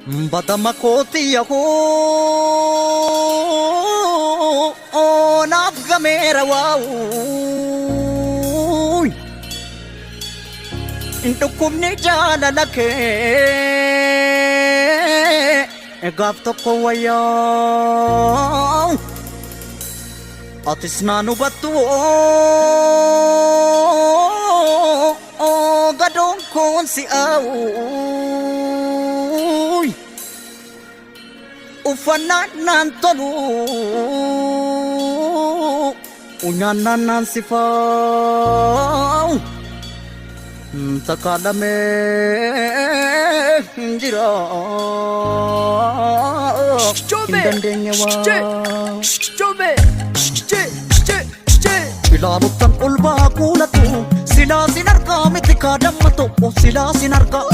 Badama kootiyya koo naaf gameera waa'u. Dhukkubni jaalala kee gaaf tokko wayyaa. Atis naan hubattu gadoon koon si'aawu. Uffannaan naan tolu nyaannaan naan sifaa'u. Takaalamee hin jira. Hin dandeenye waa. Ilaaluttan ol baa kuulatu silaa sin argaa miti kaadamma tokko silaa sin argaa.